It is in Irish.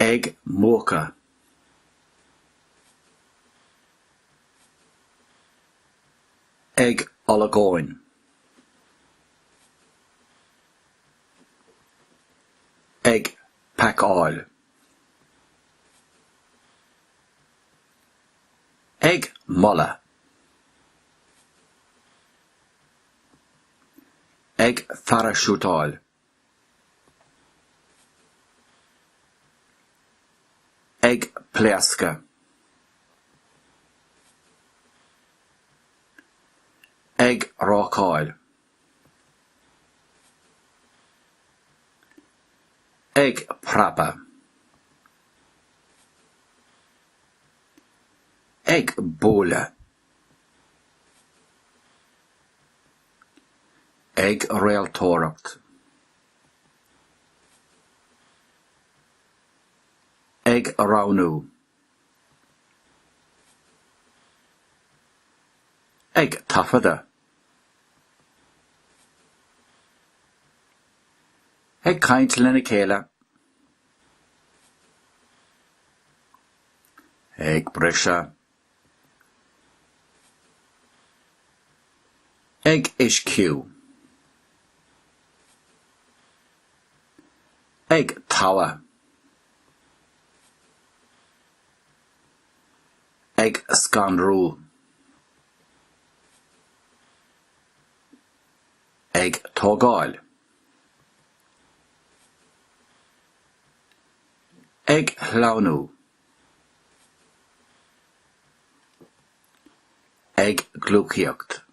Ag múchadh. Ag olagóin. Ag pacáil. Ag moladh. Ag pharaisiútáil. Ag pléascadh. Ag rácáil. Ag preabadh. Ag bualadh. Ag réaltóireacht. Ag roghnú. Ag taifeadadh. Ag caint lena chéile. Ag briseadh. Ag uisciú. Ag toghadh. Ag scanrú. Ag tógáil. Ag sleamhnú. Ag gliúcaíocht.